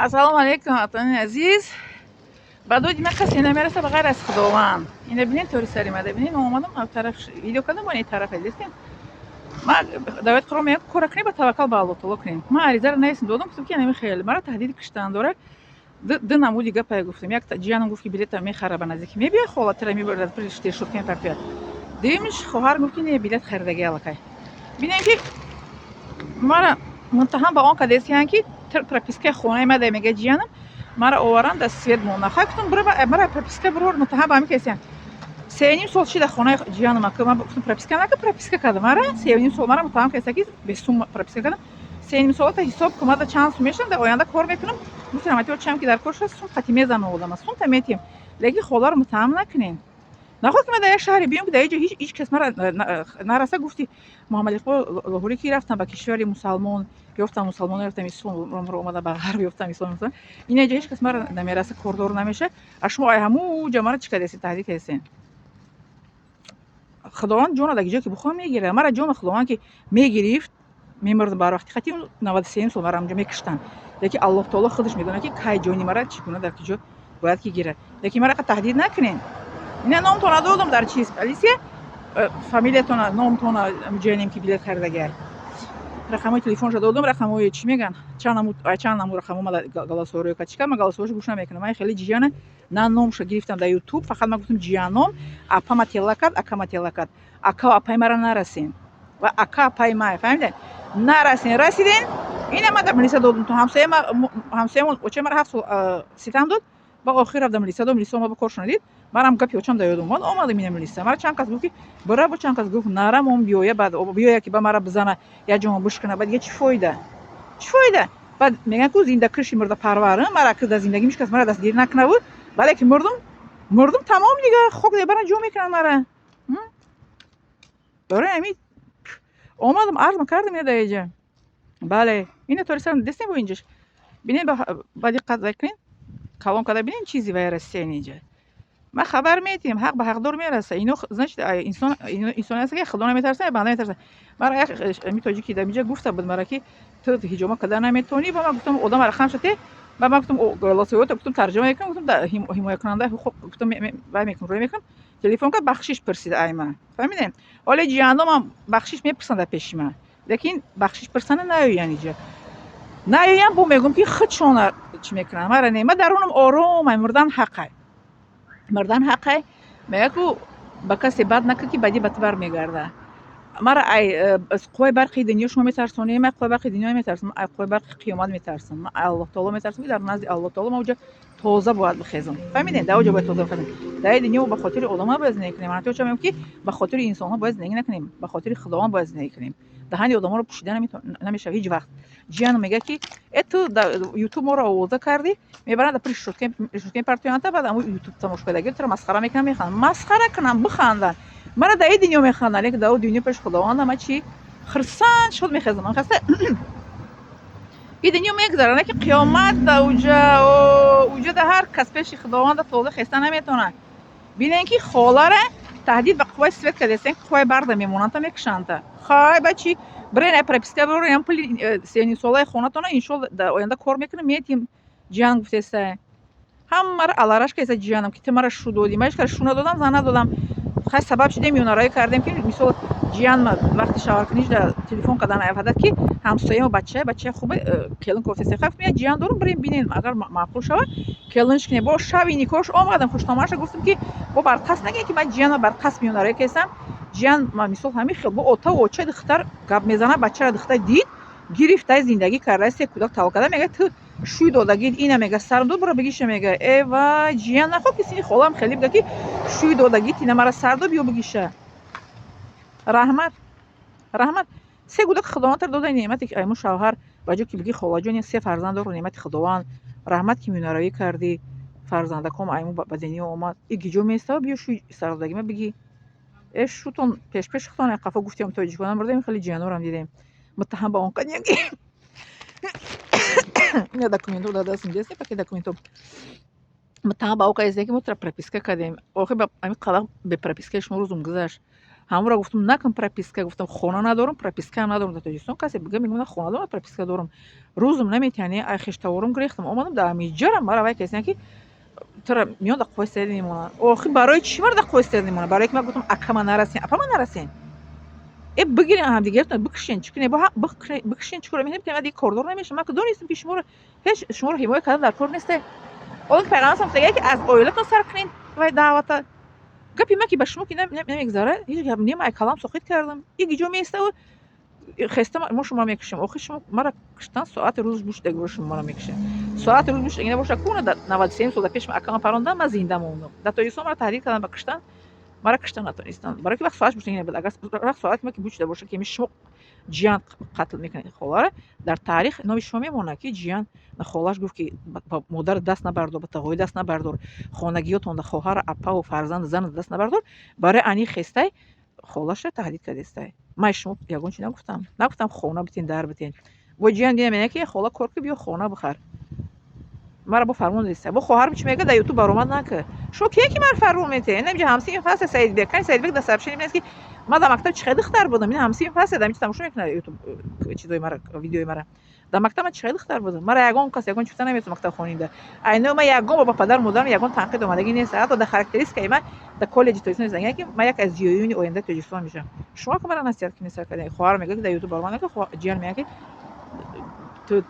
Ассалому алайкум, ватанони азиз. Ба доди ман касе намераса, ба ғайр аз Худованд. Ина бинед, тори сари мада бинед. Ман омадам, ав тараф видео кардам, бо ин тараф дидем. Ман даъват қурон меям, кора кунем, ба таваккал ба Аллоҳ таоло кунем. Ман аризаро нависем, додам, гуфтам, ки ҳамин хеле мара таҳдиди киштан дорад. Ду намуди гапае гуфтам. Як ҷиянам гуфт, ки билета мехара, ба наздики мебиёй, холатира мебарад, решётка мепартояд. Дуюмиш, хоҳар гуфт, ки не, билет харидаги аллакай. Бинем, ки мара муттаҳам ба он кардестиянд, ки пропискаи хонаи мада, мега ҷиянам, мара оваранд, дар свет монда. Хай, гуфтам, бура, мара прописка бирор, муттаҳам ба ҳамин кардестиянд. 3,5 сол шида хонаи ҷиянам, ака ман гуфтам, прописка нака, прописка кардам. Мара 3,5 сол мара муттаҳам кардеста, ки бесум прописка кардам. 3,5 солата ҳисоб кун, мада чанд сум мешавам, дар оянда кор мекунам. Гуфтам, ати очам, ки дар кор шуд, сум қати мезанам одама, сумта метиҳем, лекин холаро муттаҳам накунем. Нахост, ки ман дар як шаҳре биём, ки дар ин ҷо ҳеҷ кас мара нараса. Гуфти Муҳаммад Иқбол Лоҳурӣ, ки рафтам ба кишвари мусалмон, ёфтам мусалмон, ёфтам исломро, омада ба ғарб, ёфтам ислом. Ин ҷо ҳеҷ кас мара намераса, кордор намеша. А шумо ай ҳамун ҷо мара чӣ кардесен, таҳдид кардесен? Худованд ҷона дар ҷое ки бихоҳам, мегирад. Мара ҷона Худованд ки мегирифт, мемурдам бар вақти хати 93 сол мара ҳамҷо мекуштанд. Лекин Аллоҳ таоло худаш медонад, ки кай ҷони мара чӣ гуна, дар куҷо бояд ки гирад. Лекин мара таҳдид накунен. Ина номтона додам дар чиз, полисия, фамилиятона, номтона, ҷоянем, ки билет харидагиай, рақамҳои телефонша додам, рақамҳои, чӣ меган, чанд намуд рақам омада, голосовой ка чӣ кар. Ман голосовойшо гӯш намекунам. Ман хеле ҷияна на номша гирифтам дар Ютуб, фақат ман гуфтам, ҷияном апама тела кард, акама тела кард. Ака апаи мара нарасен ва ака апаи май, фаҳмидед? Нарасен, расиден, ина ман дар милиса додам. То ҳамсоямон очаи мара 7 сол ситам дод, ба охир рафтам милиса дод. Милиса омад, ба коршона дид, манам гапи очам дар ёд омад, омадам ина милиса. Мара чанд кас гуфт, ки бира, бо чанд кас гуфт, нарам, он биёя, баъд биёя, ки ба мара бизана, як ҷома бишкана, баъд дига чӣ фоида, чӣ фоида? Баъд мегӯянд, ку зиндакуши мурдапарвар. Мара ки дар зиндагӣ ҳеҷ кас мара дастгирӣ накунаву, бале ки мурдум, мурдум, тамом, дига хок мебаранд, ҷо мекунанд мара. Барои ҳамин омадам, арзм кардам ина дар иҷа. Бале, ина тори сарам дестем, бо инҷаш бинед, ба диққат кунед, калон карда бинед, чизи вай расида инҷа. Ман хабар метиҳам, ҳақ ба ҳақдор мераса. Ино, значит, инсон, инсоне ҳаст, ки Худо наметарсад, банда метарсад. Мара як ами тоҷики дар инҷа гуфта буд мара, ки ту ҳиҷома карда наметавонӣ. Ба ман гуфтам, одама рақам шате, ба ман гуфтам, голосовойото гуфтам, тарҷума мекунам, гуфтам, ҳимоякунанда ҳуқуқ, гуфтам, вай мекунам, рӯй мекунам. Телефон кард, бахшиш пурсид ай ман, фаҳмидем? Ҳоле ҷияндомам бахшиш мепурсанд дар пеши ман, лекин бахшиш пурсанда наёянд, иҷа наёянд. Бо мегӯм, ки худшона чӣ мекунанд, мара не. Ман дарунам оромай, мурдан ҳақай, мурдан ҳақай. Мегӯяд, ку ба касе бад накун, ки бадӣ ба ту бармегардад. Мара ай қувваи барқи дунё шумо метарсонед, ман қувваи барқи дунё наметарсам, ай қувваи барқи қиёмат метарсам. Ман ай Аллоҳ таоло метарсам, ки дар назди Аллоҳ таоло ман оҷа тоза бояд бихезам, фаҳмидем? Дар оҷа бояд тоза бихезам. Дар дунё ба хотири одамҳо бояд зиндагӣ кунем. Ман мегӯям, ки ба хотири инсонҳо бояд зиндагӣ накунем, ба хотири Худованд бояд зиндагӣ кунем. Даҳани одамҳоро пӯшида намешавад ҳеҷ вақт. Ҷиян мегӯяд, ки э, ту Ютуб моро овоза кардӣ, мебаранд, решётка мепартоянта, баъд ҳамун Ютуб тамошо кардаги туро масхара мекунанд, механданд. Масхара кунанд, биханданд, мара дар ин дунё механданд, лекин дар он дунё пеши Худованд ма чӣ хирсанд шуд мехезам. Ман хаста, ин дунё мегузарад, лекин қиёмат да уҷа, уҷа да ҳар кас пеши Худованда тоза хеста наметавонад. Бинем, ки холара таҳдид ба қувваи свет кардастен, қувваи барда мемонанда, мекушанда. Хай, ба чӣ бирен, ай прописка бирен, пули 3,5 солаи хонатона, иншолла, дар оянда кор мекунам, метиҳем. Ҷиан гуфтеста, ҳамаро алараш кардеста ҷиянам, ки ту мара шу додӣ. Ман ҳеҷ кас шу надодам, зан надодам. Хай, сабаб шудем, миёнаравӣ кардем, ки мисол ҷиян вақти шавҳаркуниш дар телефон кардан айфадад, ки ҳамсоямо бачаи хубе, келин кофтеста. Хай, гуфтам, як ҷиян дорум, бирем бинем, агар маъқул шавад, келинш кунем. Бо шави никоҳш омадам, хуштомаша гуфтам, ки бо бар қасд нагӯед, ки ман ҷиянро бар қасд миёнаравӣ кардам. Ҷиян мисол ҳамин хел бо отаву очаи духтар гап мезанад, бачаро духтар дид, гирифта, зиндагӣ карда, се кӯдак таваллуд карда. Мегӯяд, ту шӯй додагӣ, ина мега, сарам дод, бура бигиша. Мега, э вай, ҷиян нахоб, ки сини холам хеле бига, ки шӯй додагӣ, тина мара сар дод, биё бигиша. Раҳмат, раҳмат. Се кӯдак Худованд дода, неъмате айму шавҳар, ба ҷо ки бигӣ, холаҷон, се фарзанд дору, неъмати Худованд, раҳмат, ки миёнаравӣ кардӣ, фарзандаком айму ба дунё омад. И гиҷо местава, биё шӯй сардодагима бигӣ. Э, шутон пешпеш худтон қафо гуфтем, тоҷикона мурдем, хеле ҷиянорам дидем, муттаҳам ба он кардем, ки ина документҳо дар дастам дидастем, паки документҳо. Муттаҳам ба он кардем, ки мо тра прописка кардем. Охир, ба ҳамин қалақ бепропискаи шумо рӯзум гузашт. Ҳамонро гуфтам, накун прописка. Гуфтам, хона надорам, пропискаам надорам дар Тоҷикистон. Касе бига, мегӯям, хона дорам, прописка дорам. Рӯзам наметиҳани, ай хештаворум гирехтам, омадам дар ҳамиҷарам. Мара вай касиан, ки тура миён дар қувваи сиёда мемонад. Охи, барои чӣ мара дар қувваи сиёда мемонад? Барое ки ман гуфтам, акама нарасен, апама нарасен. Э, бигирен ҳамдигаратон, бикушен, чӣ кунед? Бикушен, чӣ кора мекунед? Ман дига кордор намешавам. Ман донистам, ки шуморо ҳеҷ, шуморо ҳимоя кардан дар кор несте. Он пайғамбар гуфтагия, ки аз оилатон сар кунед вай даъвата. Гапи ман ки ба шумо ки намегзара, ҳеҷ гап нема. Ай калам соқит кардам, и гиҷо меиставу хеста мо шуморо мекушем. Охи, шумо мара куштан, соати рӯз буштаги боша, шумо мара мекушем. Соати рӯз буштаги набоша, куна 93 сола пеш акама парондан, ман зинда мондам. Дар Тоҷикистон мара таҳдид карданд ба куштан, мара куштан натонистанд, барое ки вақт соатш буштаги набуд. Агар вақт соати ма ки бучида боша, ки шумо ҷиян қатл мекунед холара, дар таърих номи шумо мемонад, ки ҷиян холаш гуфт, ки ба модар даст набардор, ба тағоӣ даст набардор, хонагиётонда хоҳар, апаву фарзанду зан даст набардор. Барои ани хестай холаша таҳдид кардестай. Ман шумо ягон чи нагуфтам, нагуфтам хона битен, дар битен. Бо ҷиян дина меяд, ки хола, кор ки, биё, хона бихар. Мара бо фармон дидиста. Бо хоҳарам чӣ мегӯяд? Дар Ютуб баромад нака. Шумо кие, ки мара фармон метиҳед? Инамҷа ҳамсинф ҳаста, Саидбек. Кани Саидбек дар сообщение менависад, ки ман дар мактаб чӣ хел духтар будам. Ин ҳамсинф ҳаста, дар инҷа тамошо мекунад Ютуб чизои мара, видеои мара. Дар мактаб ман чӣ хел духтар будам? Мара ягон кас ягон чӣ гуфта наметавон мактабхонида. Айно ман ягон бор ба падару модарам ягон танқид омадагӣ нест. Ҳатто дар характеристикаи ман дар коллеҷи Тоҷикистон нависанд, ки ман яке аз зиёиёни ояндаи Тоҷикистон мешавам. Шумо ки мара насиҳат кунед, сар кардем. Хоҳарам мегӯяд, ки дар Ютуб баромад нака. Ҷиян мегӯяд, ки ту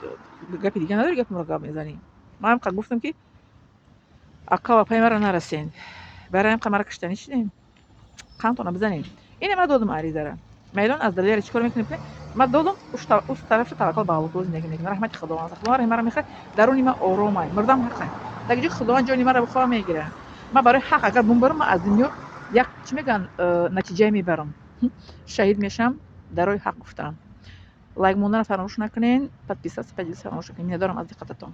гапи дига надорӣ, гапи моро гап мезанӣ. Ман ҳам гуфтам, ки ака ва апаи маро нарасен. Барои ҳам мара куштанӣ шудем. Қандтона бизанем. Ине ман додам аризара. Майдон аз далери чӣ кор мекунем? Ман додам, уз тарафша таваккал ба Аллоҳ зиндагӣ мекунам. Раҳмати Худованд. Худованд маро мехоҳад, даруни ман оромай. Мурдам ҳаққа. Дар ҷои Худованд ҷони маро бихоҳам, мегирад. Ман барои ҳақ агар бумбарам, ман аз дунё як, чӣ мегӯянд, натиҷае мебарам. Шаҳид мешавам дар роҳи ҳақ гуфтан. Лайк монданро фаромӯш накунед, подписаться, поделиться фаромӯш накунед. Миннатдорам аз диққататон.